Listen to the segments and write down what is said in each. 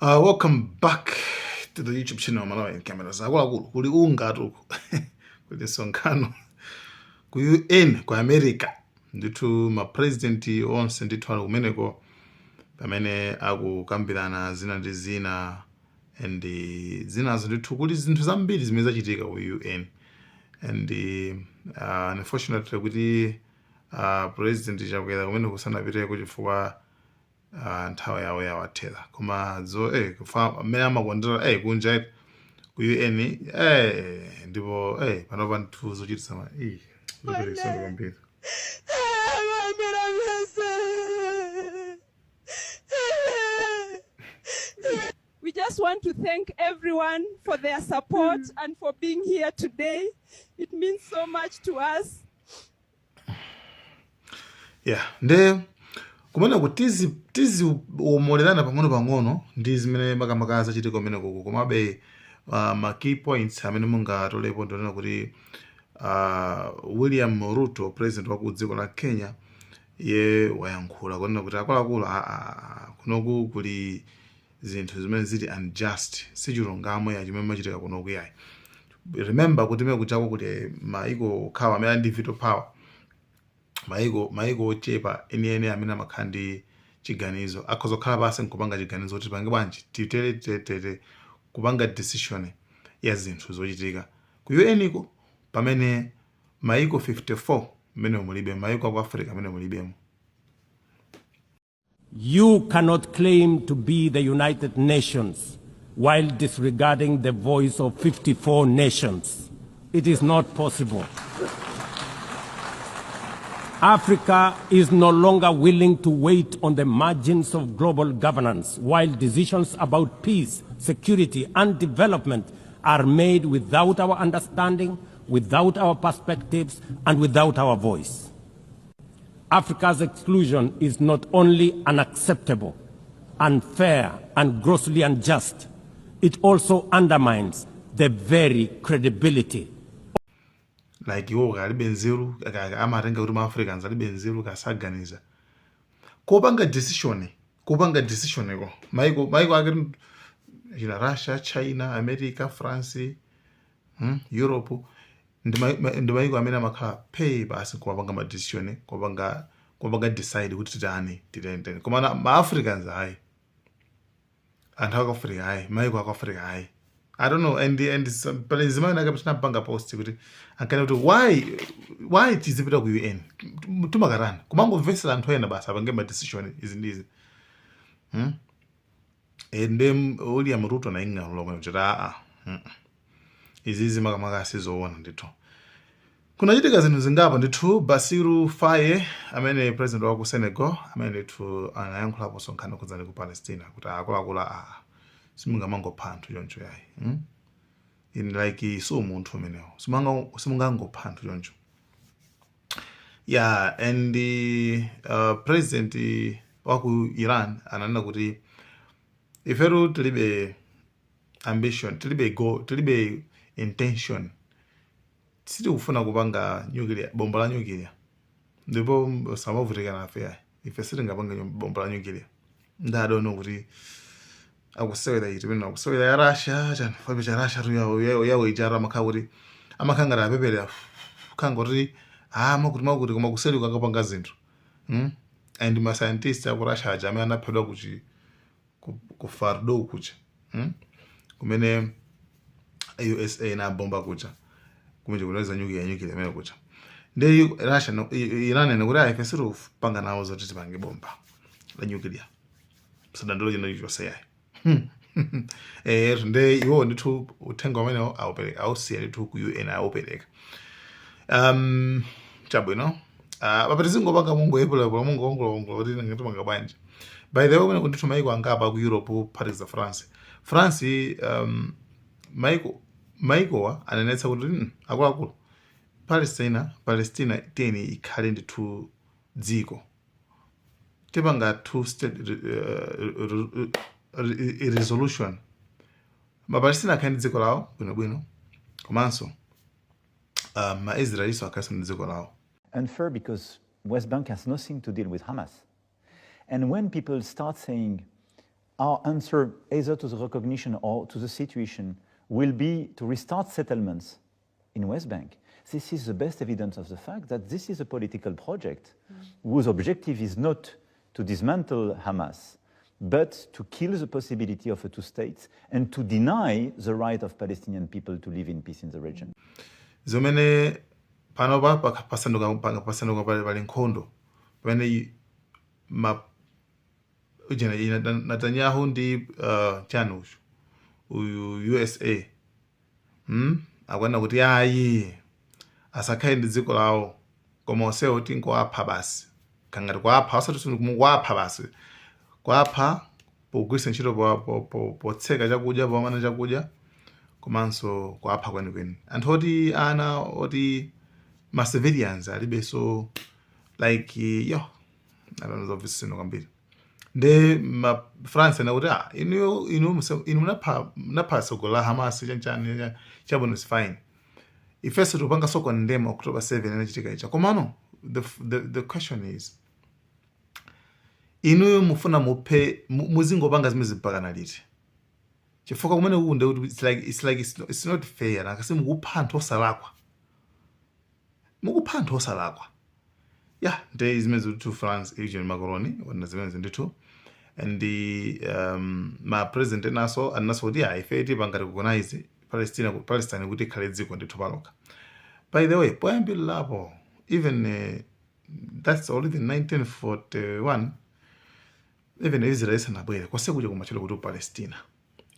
Welcome back to the YouTube channel Malawi Cameras. Akuluakulu, kuli ungatu uku, kuli msonkhano ku UN ku America ndithu. Mapresident onse ndithu ali kumeneko pamene akukambirana zina ndi zina and zinazo ndithu. Kuli zinthu zambiri zimene zachitika ku UN and unfortunately kuti President Chakwera kumene kusanapiteko chifukwa nthawi yawo yawathera, koma zo kufa amene amakondera kunja ku UN ndipo panopa ndithu zochititsa ma zochititsa kwambiri. We just want to thank everyone for their support and for being here today. It means so much to us. Yeah, nde kumeneko tiziwomolerana pang'ono pang'ono ndi zimene makamaka zachitika kumeneko. Komabe ma key points amene mungatolepo ndionena kuti William Ruto, president wa ku dziko la Kenya, ye wayankhula kunena kuti akuluakulu, kunoku kuli zinthu zimene zili unjust, sichilungamo ya chimene machitika kunoku yayi. Remember kuti mene kuchako kuti maiko okhawa amene ali ndi veto power, maiko ochepa enieni amene amakhala ndi chiganizo, akhoza kukhala pasi nkupanga chiganizo kuti tipange bwanji, titere titere, kupanga decision ya zinthu zochitika ku UN ko, pamene maiko 54 mmene mulibe maiko aku Africa amene mulibemo. You cannot claim to be the United Nations while disregarding the voice of 54 nations. It is not possible. Africa is no longer willing to wait on the margins of global governance while decisions about peace, security, and development are made without our understanding, without our perspectives, and without our voice. Africa's exclusion is not only unacceptable, unfair, and grossly unjust, it also undermines the very credibility Like iwo alibe nzeru, amatenga kuti ma Africans alibe nzeru, kasaganiza kopanga decision, kupanga decision ko maiko ake china, Russia, China, America, France, Europe, ndi maiko amene amakhala pay basi kumapanga ma decision, kumapanga decide kuti titani, titani, titani. Koma ma Africans ayi, anthu aku Africa ayi, maiko aku Africa ayi. I don't know. And pali zimene akapita post kuti ankana kuti why tizipita ku UN, timakarana kumangomvesera anthu ena basi apange ma decision izi ndi izi, And William Ruto naing'alula kumene kuti aa, izizi makamaka sizoona ndithu. Kunachitika zinthu zingapo ndithu. Bassirou Faye, amene president wa ku Senegal, amene ndithu anayankhulapo sonkhano kudzani ku Palestina kuti akuluakulu, a simungamangopha anthu choncho yayi, In like si umunthu umenewo. Simungangopha anthu choncho. Yeah, and president wa ku Iran ananena kuti ifetu tilibe ambition, tilibe goal, tilibe intention, sitikufuna kupanga nuclear, bomba la nuclear, ndipo samavutika nafe yayi, ife sitingapange bomba la nuclear. Ndadono kuti akusewera iti pene akusewera ya Russia chani fabe cha Russia tu yawo yawo yawo ijara, amakhala kuti amakhala ngati apepere khanga kuti ah, makuti makuti, koma kuseri kakapanga zinthu, And ma scientist aku Russia aja amene anaphedwa kuchi ku Fordow kucha, Kumene USA inabomba kucha kumene kunaweza nuclear, nuclear imene kucha. Ndi Russia no, Iran ene kuti ife sitikupanga nawo zoti tipange bomba la nuclear, sadandolo chino chonse yayi. Nde iwo ndithu uthenga umenewo awupereka, awusiya ndithu ku UN, awupereka. Chabwino, papa tizingopanga mungoyepulapula, mungoongolaongola kuti ngatimanga bwanji. By the way, kumene ndithu maiko angapo ku Europe kuphatikiza France, France, maikowa anenetsa kuti akuluakulu, Palestina tiyeni ikhale ndithu dziko, tipanga two state resolution, Mapalestina akhale ndi dziko lawo bwinobwino, komanso Maisraeliso akhalenso ndi dziko lawo. Unfair because West Bank has nothing to deal with Hamas. And when people start saying Our answer, either to the recognition or to the situation, will be to restart settlements in West Bank. This is the best evidence of the fact that this is a political project whose objective is not to dismantle Hamas, but to kill the possibility of a two states and to deny the right of Palestinian people to live in peace in the region. Zimene panopa pasanduka pali nkhondo pamene ma ujena Netanyahu ndi chani uyu USA, Akuona kuti ayi, asakhale ndi dziko lawo, koma onsewo tingoapha basi, kangati kuapha, osati kuapha basi, kuapha pogwiritsa ntchito potseka chakudya, pomana chakudya, komanso kuapha kwenikweni anthu oti ana oti ma civilians alibenso, like, yo, zomvetsa kwambiri. Nde ma France anakuti, ah, inu munapha tsogolo la Hamas, chanchani, chabwino, is fine, ifenso tikupanga so condemn October 7 inachitika icha. Komano the question is, inuyo mufuna muphe muzingopanga zimene mpaka liti? Chifukwa kumene kukunde kuti it's like it's not fair. Nakasi mukupha anthu osalakwa, mukupha anthu osalakwa. Ya, nde zimene zithu France ijeni Macron wana zimene ndithu, and ma president enaso anaso kuti ya, ife tipanga recognize Palestine kuti ikhale dziko ndithu palokha. By the way, poyambirirapo, even that's already 1941, even Israel isanabwere kwase kuja kumatchedwa kuti Palestina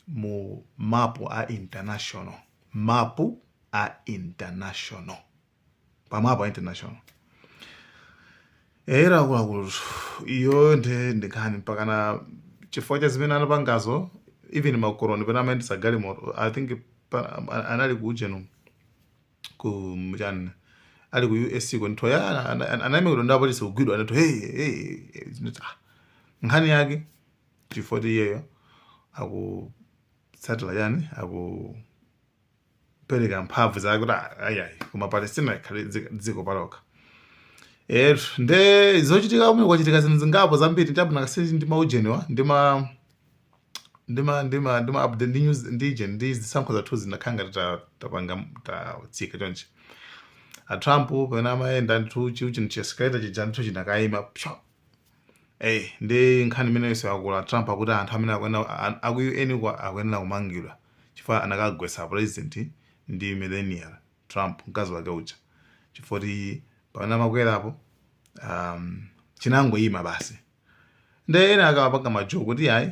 mu mapu a international, mapu a international, pamapu a international era. Akuluakulu, iyo nde ndikhani mpakana chifukwa cha zimene anapangazo, even Macron pena amayendesa galimoto, I think anali ku ujenu, ku chani, ali ku US ko ntho ya anayimikidwa ndi apolisi, kugwidwa ndithu. Hey, hey, hey, ah, nkhani yake chifukwa ti iyeyo akutsatira chani, akupereka mphamvu zake kuti ayi ayi, koma Palestina ikhale dziko palokha. Nde zochitika kumene kwachitika zinthu zingapo zambiri. Chabwino, kasi ndi maujeniwa ndima update ndi news ndi jen ndi zisankho zathu zinakhala ngati tapanga tatsika chonchi. A Trump pamene amayenda ndithu, chiuchini chi escalator chija ndithu chinakayima psho. Ndi nkhani imeneyonso yakula. Trump akuti anthu amene aku UN kwa akuyenera kumangidwa chifukwa anakagwetsa president ndi Melania Trump, mkazi wake uja, chifukwa kuti pamene amakwerapo chinangoyima basi. Nde ena akawapanga ma joke kuti ayi,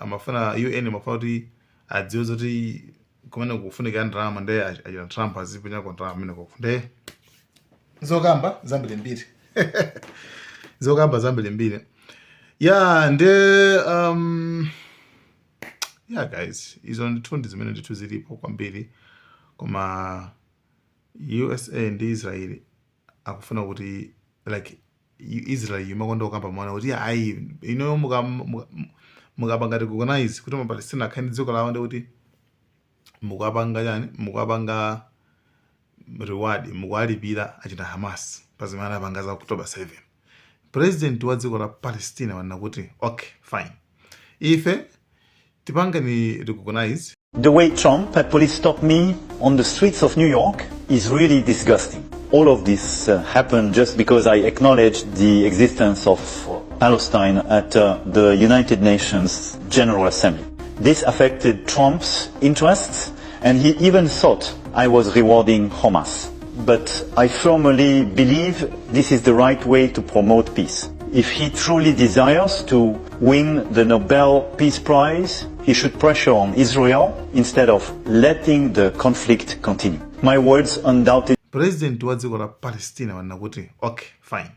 amafuna UN amafuna kuti adziwe zoti kumene kufunika ndalama, nde achina Trump aziponyako ndalama kumeneko. Nde zokamba zambirimbiri, zokamba zambirimbiri. Ya, nde yeah guys, izo ndithu ndi zimene ndithu zilipo kwambiri. Koma USA ndi Israel akufuna kuti, like, Israel imakonda kukamba mwana kuti ayi, ino mukapanga recognize kuti Mapalestina akhale ndi dziko lawo, ndi kuti mukapanga chani, mukapanga reward, mukuwalipira achina Hamas pa zimene anapanga za October 7. President wa dziko la Palestina wanena kuti, okay, fine, ife tipangeni recognize. The way Trump had police stop me on the streets of New York is really disgusting. All of this happened just because I acknowledged the existence of Palestine at the United Nations General Assembly. This affected Trump's interests, and he even thought I was rewarding Hamas. But I firmly believe this is the right way to promote peace. If he truly desires to win the Nobel Peace Prize, he should pressure on Israel instead of letting the conflict continue. My words undoubtedly President wa dziko la Palestina wanena kuti, okay, fine,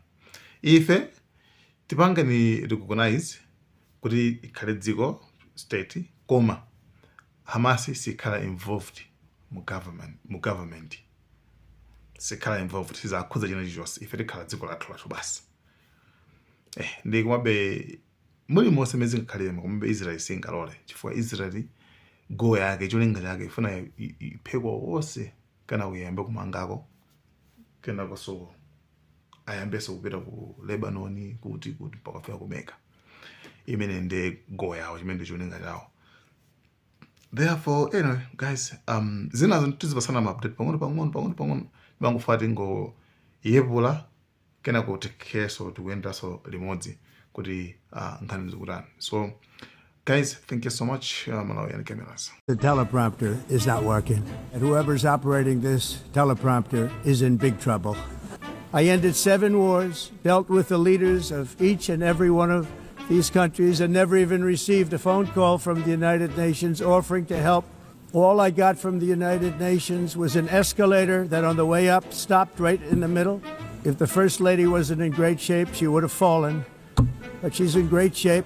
ife tipangeni recognize kuti ikhale dziko, state, koma Hamas sikhala involved mu government, sikhala involved, sizakhudza china chilichonse, ife tikhala dziko lathu lathu basi. Ndi komabe mulimonse mmene zingakhalire, komabe Israel singalole, chifukwa Israel goal yake, cholinga chake, ifuna iphekwa wonse kana kuyambe kumangako, kenakonso ayambenso kupita ku Lebanon, kuti mpaka kufika ku Mecca. Imene ndi goal yawo, chimene ndi cholinga chawo. Therefore, anyway, guys, zinazo tizipasana ma update pang'ono pang'ono pang'ono pang'ono. Timangofa tingoyepula, kenako tikheso tikuyenderanso limodzi kuti nkhani zikutani. So guys, thank you so much. Malawi Cameras. The teleprompter is not working. And whoever's operating this teleprompter is in big trouble. I ended seven wars, dealt with the leaders of each and every one of these countries, and never even received a phone call from the United Nations offering to help. All I got from the United Nations was an escalator that on the way up stopped right in the middle. If the First Lady wasn't in great shape, she would have fallen. But she's in great shape.